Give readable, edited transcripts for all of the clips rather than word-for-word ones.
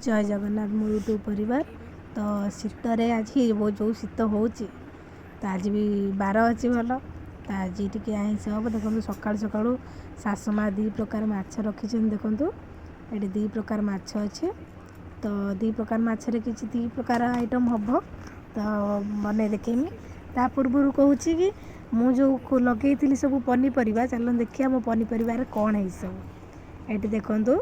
ଜୟ ଜଗନ୍ନାଥ ମୋ ୟୁଟ୍ୟୁବ୍ ପରିବାର। ତ ଶୀତରେ ଆଜି ଯେଉଁ ଶୀତ ହେଉଛି, ତ ଆଜି ବି ବାର ଅଛି ଭଲ, ତ ଆଜି ଟିକେ ଆଇଁଷ ହେବ। ଦେଖନ୍ତୁ, ସକାଳୁ ସକାଳୁ ଶାଶୁ ମା ଦୁଇ ପ୍ରକାର ମାଛ ରଖିଛନ୍ତି। ଦେଖନ୍ତୁ, ଏଠି ଦୁଇ ପ୍ରକାର ମାଛ ଅଛି। ତ ଦୁଇ ପ୍ରକାର ମାଛରେ କିଛି ଦୁଇ ପ୍ରକାର ଆଇଟମ୍ ହେବ, ତ ବନେଇ ଦେଖେଇମି। ତା ପୂର୍ବରୁ କହୁଛି କି ମୁଁ ଯେଉଁ ଲଗେଇଥିଲି ସବୁ ପନିପରିବା, ଚାଲନ୍ତୁ ଦେଖିବା ମୋ ପନିପରିବାରେ କ'ଣ ହେଇଛି ସବୁ। ଏଠି ଦେଖନ୍ତୁ,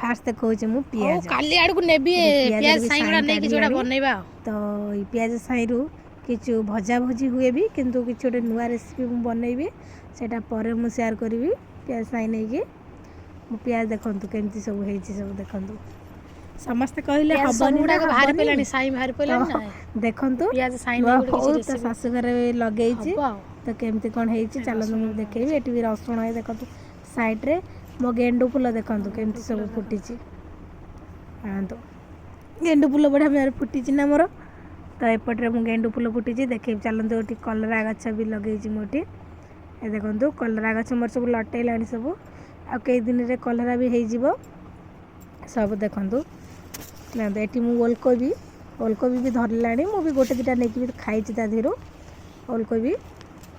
ଫାଷ୍ଟ ଦେଖାଉଛି ମୁଁ ହଉ। ପିଆଜ। କାଲି ଆଡ଼କୁ ନେବି। ଏଠି ପିଆଜରେ ପିଆଜ ବି ସାଇଁ ସାଇଁ ଗୁଡ଼ା ନେଇକି ଯୋଉଟା କାଢ଼ିଲାଣି। ବନେଇବା ଆଉ। ତ ଏଇ ପିଆଜ ସାଇଁରୁ କିଛି ଭଜା ଭଜି ହୁଏ ବି, କିନ୍ତୁ କିଛି ଗୋଟେ ନୂଆ ରେସିପି ମୁଁ ବନେଇବି, ସେଇଟା ପରେ ମୁଁ ସେୟାର କରିବି। ପିଆଜ ସାଇଁ ନେଇକି ମୁଁ ପିଆଜ ଦେଖନ୍ତୁ କେମିତି ସବୁ ହେଇଛି ସବୁ। ଦେଖନ୍ତୁ, ସମସ୍ତେ କହିଲେ ପିଆଜ ସବୁ ହବନି ନା ଗୁଡ଼ାକ ବାହାରି ହବନି। ପଡ଼ିଲାଣି, ସାଇଁ ବାହାରି ତ ପଡ଼ିଲାଣି ନା। ଦେଖନ୍ତୁ, ପିଆଜ ସାଇଁ ନୂଆ ନେଇ ଗୋଟେ କିଛି ବୋଉ ତ ରେସିପି ଶାଶୁଘରେ ଲଗେଇଛି। ହବ ଆଉ। ତ କେମିତି କ'ଣ ହେଇଛି, ଚାଲନ୍ତୁ ରସୁଣ ମୁଁ ଦେଖେଇବି। ଏଠି ବି ରସୁଣ ହେଇ ଦେଖନ୍ତୁ ସାଇଡ଼୍ରେ। ମୋ ଗେଣ୍ଡୁ ଫୁଲ ଦେଖନ୍ତୁ ଗେଣ୍ଡୁ କେମିତି ଫୁଲ ସବୁ ଦେଖନ୍ତୁ। ଫୁଟିଛି। ଆନ୍ତୁ ଗେଣ୍ଡୁ ଫୁଲ ବଢ଼ିଆ ଭାବରେ ଫୁଟିଛି ନା ମୋର। ତ ଏପଟରେ ମୁଁ ଗେଣ୍ଡୁ ଫୁଲ ଫୁଟିଛି, ଦେଖେଇବି ଚାଲନ୍ତୁ। ଏଠି କଲରା ଗଛ ବି ଲଗେଇଛି ମୁଁ ଏଠି। ଏ ଦେଖନ୍ତୁ, କଲରା ଗଛ ମୋର ସବୁ ଲଟେଇଲାଣି ସବୁ, ଆଉ କେଇ ଦିନରେ କଲରା ବି ହେଇଯିବ ସବୁ। ଦେଖନ୍ତୁ ଦେଖନ୍ତୁ, ଏଠି ମୁଁ ଓଲକୋବି, ଓଲକୋବି ବି ଧରିଲାଣି। ମୁଁ ବି ଗୋଟେ ଦୁଇଟା ନେଇକି ବି ଖାଇଛି ତା ଦେହରୁ ଓଲକୋବି।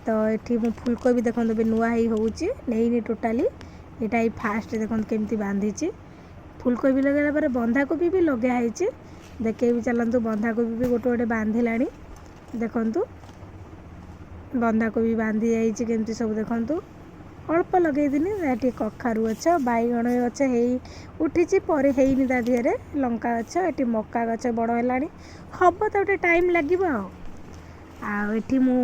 ତ ଏଠି ମୁଁ ଫୁଲକୋବି ଦେଖନ୍ତୁ, ଏବେ ନୂଆ ହେଇ ହେଉଛି, ନେଇନି ଟୋଟାଲି, ଏଇଟା ଏଇ ଫାଷ୍ଟ। ଦେଖନ୍ତୁ କେମିତି ବାନ୍ଧିଛି। ଫୁଲକୋବି ଲଗାଇଲା ପରେ ବନ୍ଧାକୋବି ବି ଲଗା ହେଇଛି, ଦେଖେଇବି ଚାଲନ୍ତୁ। ବନ୍ଧାକୋବି ବି ଗୋଟେ ଗୋଟେ ବାନ୍ଧିଲାଣି। ଦେଖନ୍ତୁ, ବନ୍ଧାକୋବି ବାନ୍ଧି ଯାଇଛି କେମିତି ସବୁ। ଦେଖନ୍ତୁ, ଅଳ୍ପ ଲଗେଇଥିଲି। ଏଠି କଖାରୁ ଗଛ, ବାଇଗଣ ଗଛ ହେଇ ଉଠିଛି, ପରେ ହେଇନି ତା ଦେହରେ। ଲଙ୍କା ଗଛ, ଏଠି ମକା ଗଛ ବଡ଼ ହେଲାଣି, ହେବ ତ ଗୋଟେ ଟାଇମ୍ ଲାଗିବ। ଆଉ ଆଉ ଏଠି ମୁଁ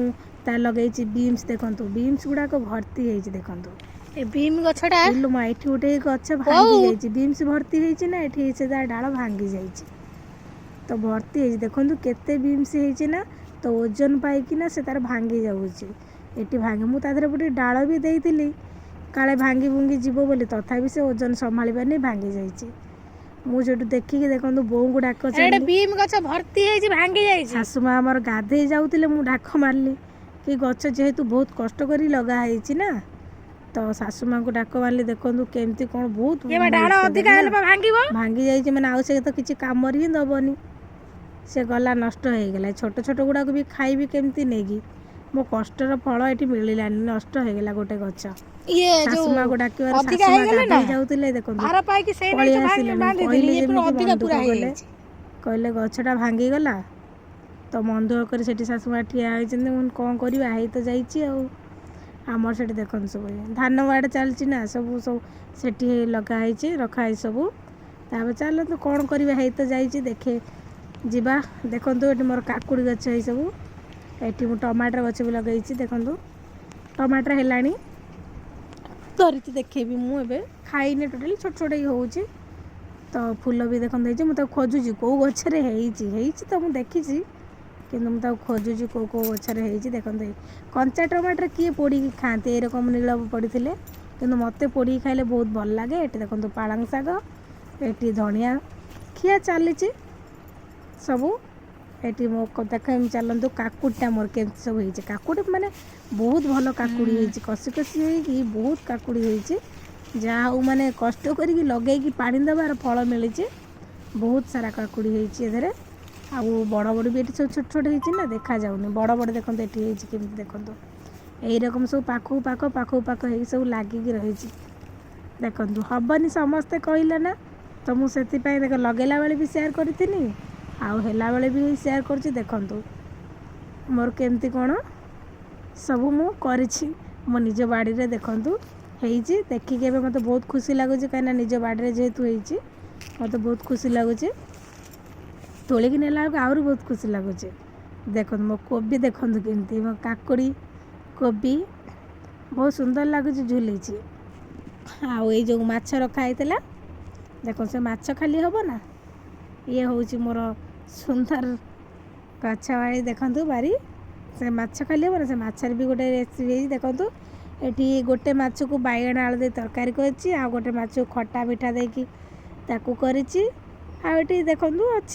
ତା ଲଗେଇଛି ବିମ୍ସ। ଦେଖନ୍ତୁ, ବିମ୍ସ ଗୁଡ଼ାକ ଭର୍ତ୍ତି ହେଇଛି ଦେଖନ୍ତୁ। ଏ ବିମ୍ ଗଛଟା ଇଲୋ ମା, ଏଠି ଗୋଟେ ଗଛ ଭାଙ୍ଗି ବୋଉ ଯାଇଛି। ବିମ୍ସ ଭର୍ତ୍ତି ହେଇଛି ନା ଏଠି, ସେ ତା ଡାଳ ଭାଙ୍ଗି ଯାଇଛି। ତ ଭର୍ତ୍ତି ହେଇଛି, ଦେଖନ୍ତୁ କେତେ ବିମ୍ସ ହେଇଛି ନା। ତ ଓଜନ ପାଇକିନା ସେ ତାର ଭାଙ୍ଗି ଯାଉଛି ଏଠି ଭାଙ୍ଗି। ମୁଁ ତା ଦେହରେ ଗୋଟେ ଡାଳ ବି ଦେଇଥିଲି, କାଳେ ଭାଙ୍ଗି ଭୁଙ୍ଗି ଯିବ ବୋଲି, ତଥାପି ସେ ଓଜନ ସମ୍ଭାଳି ପାରିନି, ଭାଙ୍ଗି ଯାଇଛି। ମୁଁ ସେଠୁ ଦେଖିକି ଦେଖନ୍ତୁ ବୋଉଙ୍କୁ ଡାକ ଏଇଟା ଚାଲିଲି। ବିମ୍ ଗଛ ଭର୍ତ୍ତି ହେଇଛି, ଭାଙ୍ଗି ଯାଇଛି। ଶାଶୁ ମା ଆମର ଗାଧେଇ ଯାଉଥିଲେ, ମୁଁ ଡାକ ମାରିଲି କି ଗଛ ଯେହେତୁ ବହୁତ କଷ୍ଟ କରି ଲଗା ହେଇଛି ନା, ତ ଶାଶୁ ମାଙ୍କୁ ଡାକ ମାରିଲି। ଦେଖନ୍ତୁ କେମିତି କ'ଣ ବହୁତ ଇଏ ବା ଡାଳ ହେଇଛି ତା ଅଧିକା ଦେହରେ ନା। ହେଲେ ବା ଭାଙ୍ଗିବ। ଭାଙ୍ଗି ଯାଇଛି ମାନେ ଆଉ ସେ ତ କିଛି କାମରେ ହିଁ ଦେବନି, ସେ ଗଲା ନଷ୍ଟ ହେଇଗଲା। ଛୋଟ ଛୋଟ ଗୁଡ଼ାକ ବି ଖାଇବି କେମିତି ନେଇକି? ମୋ କଷ୍ଟର ଫଳ ଏଠି ମିଳିଲାନି, ନଷ୍ଟ ହେଇଗଲା ଗୋଟେ ଗଛ। ଇଏ ଶାଶୁ ଯୋଉ ମାକୁ ଡାକିବାରୁ ଅଧିକା ଶାଶୁ ମା ହେଇଗଲେ ନା ଗାଧେଇ ଯାଉଥିଲେ, ଦେଖନ୍ତୁ ଭାର ପାଇକି ସେଇ ନାଇଁ ପଳେଇ ତ ଭାଙ୍ଗି ଆସିଲେଣି। ମୁଁ ବାନ୍ଧିଥିଲି, କହିଲି ଇଏ ପୁରା ଯେମିତି ମନ ଅଧିକା ଦୁଃଖ ପୁରା କଲେ, ହେଇଯାଇଛି। କହିଲେ ଗଛଟା ଭାଙ୍ଗିଗଲା। ତ ମନ ଦୁଃଖ କରି ସେଠି ଶାଶୁ ମା ଠିଆ ହେଇଛନ୍ତି। ମୁଁ କ'ଣ କରିବା, ହେଇ ତ ଯାଇଛି। ଆଉ ଆମର ସେଠି ଦେଖନ୍ତୁ ସବୁ ଧାନ ବାଡ଼ ଚାଲିଛି ନା, ସବୁ ସବୁ ସେଠି ଲଗା ହେଇଛି, ରଖା ହେଇଛି ସବୁ। ତାପରେ ଚାଲନ୍ତୁ, କ'ଣ କରିବା, ହେଇ ତ ଯାଇଛି, ଦେଖେ ଯିବା। ଦେଖନ୍ତୁ, ଏଠି ମୋର କାକୁଡ଼ି ଗଛ ଏଇ ସବୁ। ଏଠି ମୁଁ ଟମାଟର ଗଛ ବି ଲଗେଇଛି। ଦେଖନ୍ତୁ, ଟମାଟର ହେଲାଣି, ଧରିଛି, ଦେଖେଇବି ମୁଁ। ଏବେ ଖାଇନି ଟୋଟାଲି, ଛୋଟ ଛୋଟ ହେଇ ହେଉଛି। ତ ଫୁଲ ବି ଦେଖନ୍ତୁ ହେଇଛି। ମୁଁ ତାକୁ ଖୋଜୁଛି କେଉଁ ଗଛରେ ହେଇଛି। ହେଇଛି ତ ମୁଁ ଦେଖିଛି, କିନ୍ତୁ ମୁଁ ତାକୁ ଖୋଜୁଛି କେଉଁ କେଉଁ ଗଛରେ ହେଇଛି। ଦେଖନ୍ତୁ, ଏଇ କଞ୍ଚା ଟମାଟର କିଏ ପୋଡ଼ିକି ଖାଆନ୍ତି ଏରକମ ନୀଳ ପଡ଼ିଥିଲେ? କିନ୍ତୁ ମୋତେ ପୋଡ଼ିକି ଖାଇଲେ ବହୁତ ଭଲ ଲାଗେ। ଏଠି ଦେଖନ୍ତୁ ପାଳଙ୍ଗ ଶାଗ, ଏଠି ଧଣିଆ ଖିଆ ଚାଲିଛି ସବୁ। ଏଠି ମୋ ଦେଖ ଚାଲନ୍ତୁ, କାକୁଡ଼ିଟା ମୋର କେମିତି ସବୁ ହେଇଛି। କାକୁଡ଼ି ମାନେ ବହୁତ ଭଲ କାକୁଡ଼ି ହେଇଛି, କଷି କଷି ହେଇକି ବହୁତ କାକୁଡ଼ି ହେଇଛି। ଯାହା ହଉ, ମାନେ କଷ୍ଟ କରିକି ଲଗେଇକି ପାଣି ଦେବାର ଫଳ ମିଳିଛି। ବହୁତ ସାରା କାକୁଡ଼ି ହେଇଛି ଏଥିରେ। ଆଉ ବଡ଼ ବଡ଼ ବି ଏଠି ସବୁ ଛୋଟ ଛୋଟ ହେଇଛି ନା, ଦେଖାଯାଉନି। ବଡ଼ ବଡ଼ ଦେଖନ୍ତୁ ଏଠି ହେଇଛି କେମିତି। ଦେଖନ୍ତୁ, ଏଇରକମ ସବୁ ପାଖକୁ ପାଖ, ପାଖକୁ ପାଖ ହେଇକି ସବୁ ଲାଗିକି ରହିଛି। ଦେଖନ୍ତୁ, ହବନି ସମସ୍ତେ କହିଲେ ନା, ତ ମୁଁ ସେଥିପାଇଁ ଦେଖ ଲଗେଇଲା ବେଳେ ବି ସେୟାର କରିଥିଲି, ଆଉ ହେଲା ବେଳେ ବି ସେୟାର କରୁଛି। ଦେଖନ୍ତୁ ମୋର କେମିତି କ'ଣ ସବୁ ମୁଁ କରିଛି ମୋ ନିଜ ବାଡ଼ିରେ। ଦେଖନ୍ତୁ ହେଇଛି, ଦେଖିକି ଏବେ ମୋତେ ବହୁତ ଖୁସି ଲାଗୁଛି, କାହିଁକିନା ନିଜ ବାଡ଼ିରେ ଯେହେତୁ ହେଇଛି ମୋତେ ବହୁତ ଖୁସି ଲାଗୁଛି। ତୋଳିକି ନେଲା ବେଳକୁ ଆହୁରି ବହୁତ ଖୁସି ଲାଗୁଛି। ଦେଖନ୍ତୁ ମୋ କୋବି, ଦେଖନ୍ତୁ କେମିତି ମୋ କାକୁଡ଼ି, କୋବି ବହୁତ ସୁନ୍ଦର ଲାଗୁଛି, ଝୁଲିଛି। ଆଉ ଏଇ ଯେଉଁ ମାଛ ରଖା ହେଇଥିଲା, ଦେଖନ୍ତୁ, ସେ ମାଛ ଖାଲି ହେବ ନା। ଇଏ ହେଉଛି ମୋର ସୁନ୍ଦର ଗଛ ବାଡ଼ି। ଦେଖନ୍ତୁ ବାରି, ସେ ମାଛ ଖାଲି ହେବ ନା, ସେ ମାଛରେ ବି ଗୋଟେ ରେସିପି ହେଇଛି। ଦେଖନ୍ତୁ, ଏଠି ଗୋଟେ ମାଛକୁ ବାଇଗଣ ଆଳୁ ଦେଇ ତରକାରୀ କରିଛି, ଆଉ ଗୋଟେ ମାଛକୁ ଖଟା ମିଠା ଦେଇକି ତାକୁ କରିଛି। ଆଉ ଏଠି ଦେଖନ୍ତୁ ଅଛି।